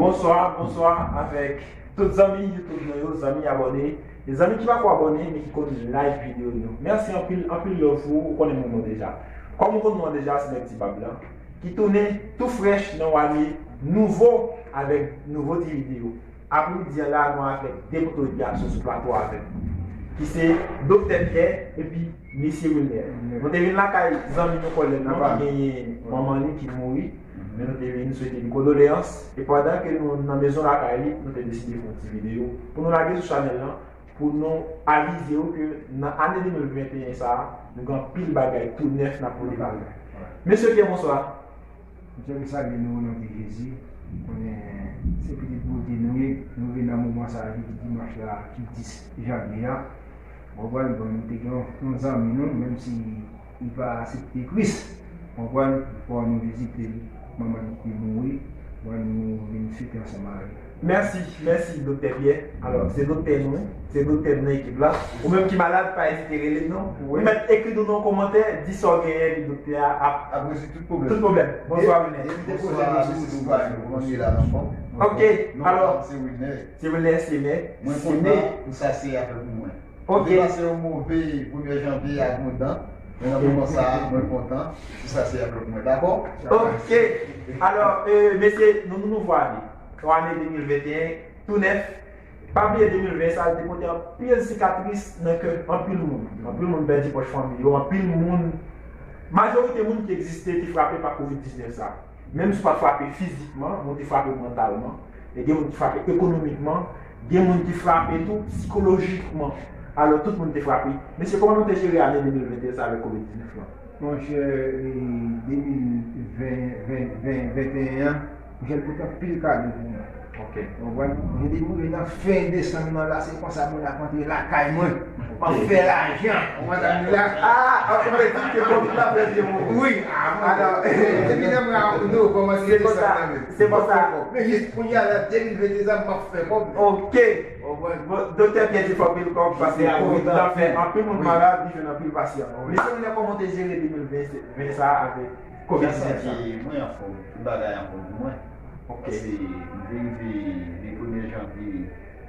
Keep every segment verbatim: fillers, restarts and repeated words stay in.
Bonswa, bonswa avèk tout zanmi YouTube nou yo, zanmi abòne, e zanmi ki pako abòne, men ki konn like videyo nou. Mèsi anpil, anpil love pou ou, ou konnen m renmen w deja. Kòm ou konn mwen deja, se nèg Ti Bab la, ki tounen tou frèch nan yon ane nouvo avèk nouvo ti videyo. Apremidi an la, nou avèk de potoryas sou plato avèk nou, ki se Doktè Pierre epi Mesye Wilner. Nou te vin lakay zanmi nou, kòlèg nou, ki genyen manman li ki mouri. Men nou te vin swete li kondoleyans. E pandan ke nou nan mezon lakay li, nou te deside fè yon ti videyo pou nou lage sou chanèl lan, pou nou avize w ke nan ane de mil venteyen sa a, nou gen anpil bagay tou nèf n ap pote ba nou. Mesye Pierre, bonswa. Mesye, m salye nou o non de Jezi. Konnen se pitit Bondye nou ye. Nou rive nan moman sa a, jodi dimanch la, ki dis janvye a. Ou konprann? Bon, nou te gen yon, yon zanmi nou, menm si li pa aksepte Kris. Ou konprann? Fò nou vizite l. Manman li te mouri. Bon, nou vin fete ansanm avè l. Mèsi, mèsi, Doktè Pierre. Alò, se doktè nou, se doktè nou nan ekip la. Ou menm ki malad, pa ezite rele n non. Ou mèt ekri nou nan kòmantè, di sa w genyen, epi doktè a ap ap rezoud tout pwoblèm. Tout pwoblèm. Bonswa, Wilner. Depi te poze nou sou nou pa nou, kòman nou ye la, n anfòm? Ok, alò, se Wilner. Se Wilner, se Wilner. Mwen kontan pou sa se afè pou mwen. Ok. Mwen te pase yon move premye janvye ak yon dan, men nan moman sa a, mwen kontan. Se sa se afè pou mwen. Dakò? Ok. Alò, euh, mesye, nou, nou, nou vwa li. Yon ane de mil venteyen, tou nèf. Pa bliye de mil ven sa a, li te pote anpil sikatris nan kè anpil moun. Anpil moun pèdi pwòch fanmi yo, anpil moun, majorite moun ki egziste te frape pa kovid diznèf sa a. Menm si w pa t frape fizikman, men w te frape mantalman. E gen moun ki frape ekonomikman, gen moun ki frape tou sikolojikman. Alò, tout moun te frape. Mesye, kòman nou te jere ane de mil venteyen sa avèk kovid diznèf lan? Monchè, e, de mil ven, ven, ven, venteyen an, monchè, li pote anpil kado pou mwen. Ok. Ou konprann? Mwen depi rive nan fen desanm nan la, se konsa mwen ap antre lakay mwen. M ap fè lajan. Ou konprann sa m di la? Ah, ou vle di ke kovid la fè vye moun. Wi. Alò, depi nan mwa novanm, antre desanm nan menm. Se konsa. Men jis kounye a la, de mil venteyen sa, m ap fè kòb. Ok. Ou konprann? Bon, Doktè Pierre di fè anpil kòb, paske kovid la fè anpil moun malad, li jwenn anpil pasyan. Mesye Wilner, kòman w te jere de mil ven sa avèk kovid diznèf sa? Mwen anfòm, tout bagay anfòm pou mwen. Ok. Paske m te rive le premye janvye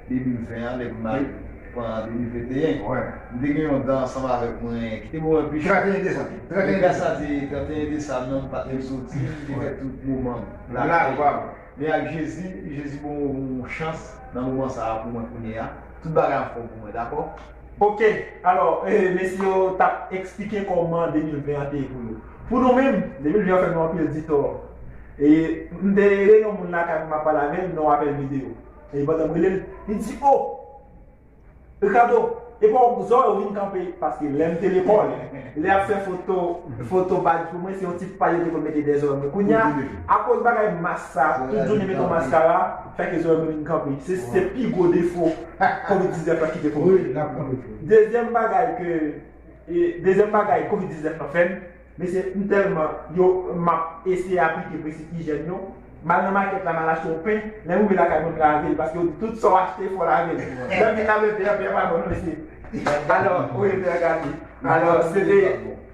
de mil ven an, lè m al pran de mil venteyen. M te gen yon dan ansanm avèk mwen, ki te move pi. Trannteyen desanm. Trannteyen desanm. Gras a Dye, trannteyen desanm nan, m pa t soti, m te fè tout moman m lakay. Men ak Jezi, Jezi ban m yon chans nan moman sa a pou mwen kounye a. Tout bagay anfòm pou mwen, dakò? Ok, alò, eh, mesye yo t ap eksplike kòman de mil ven an te ye pou yo. Pou nou menm, de mil ven an fè nou anpil ditò. E m te rele yon moun lakay mwen, m ap pale avè l, nan yon apèl videyo. E pandan m rele l, li di, "Oh! Ricardo, e pa w zòrèy ou vin kanpe?" Paske lè m te lekòl, lè y ap fè foto, foto badj pou mwen, se yon ti paj yo te konn mete dèyè zòrèy mwen. Kounye a, akoz bagay mas sa, tout jounen mete yon maskara, fè ke zòrèy mwen vin kanpe. Se, se pi gwo defo kovid diznèf la kite pou mwen. Wi, l ap kanpe. Dezyèm bagay ke, e, dezyèm bagay kovid diznèf lan fè m, mesye, m tèlman, yo, m ap eseye aplike prensip ijyèn yo. M al nan makèt la, m al achte yon pen, lè m rive lakay mwen, m lave l, paske yo di tout sa w achte, fò w lave l. Lè m vin lave l, pen an, pen an pa bon non, mesye. Alò, wi, pen an gate. Alò, se te,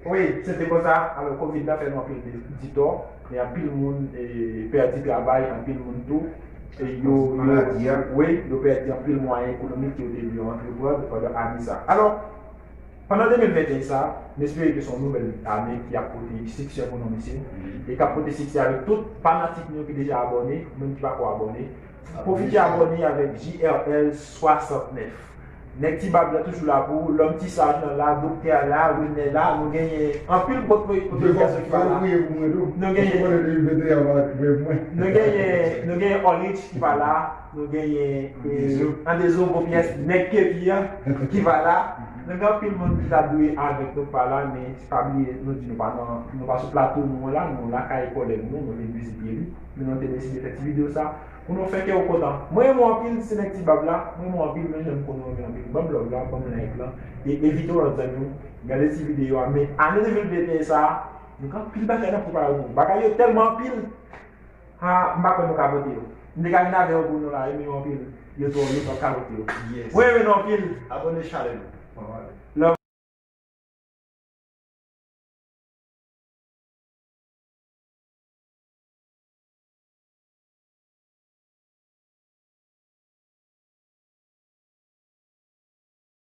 wi, se te konsa. Alò, kovid la fè nou anpil di, ditò, e anpil moun, e, pèdi travay, anpil moun tou, e yo, yo, wi, yo pèdi anpil mwayen ekonomik ke yo te dwe antreprann pandan ane sa. Alò, pandan de mil venteyen sa, m espere ke se yon nouvèl ane ki ap pote siksè pou nou, mesye. E k ap pote siksè avèk tout fanatik nou ki deja abòne, menm ki pako abòne. Pwofite abòne avèk J R L swasantnèf. Nèg Ti Bab la toujou la pou ou, lòm Ti Saj lan la, Doktè a la, Wilner la, nou genyen anpil pòt pwofesè ki pa la. Nou genyen, nou genyen, nou genyen Orlich ki pa la, nou genyen, eh, Andezo, gwo pyès, nèg Kevi an, ki pa la. Nou gen anpil moun ki ta dwe avèk nou, ki pa la, men pa bliye, nou di nou pa nan, nou pa sou plato nou an la, nou lakay kòlèg nou, nou vin vizite li. Men nou te deside fè ti videyo sa pou nou fè kè w kontan. Mwen renmen w anpil, se nèg Ti Bab la, mwen renmen w anpil, men jan m konnen w renmen anpil. Ban m love la, ban m like lan, e envite yon lòt zanmi w gade ti videyo a. Men ane de mil venteyen sa, nou gen anpil bagay n ap prepare pou nou. Bagay yo tèlman anpil, ha, m pa kwè nou ka konte yo. M te ka vin avè yo pou nou la, renmen yo anpil. Yo twò, yo twò ka konte yo. Yes. Mwen renmen nou anpil. Abòne chanèl nou. Love.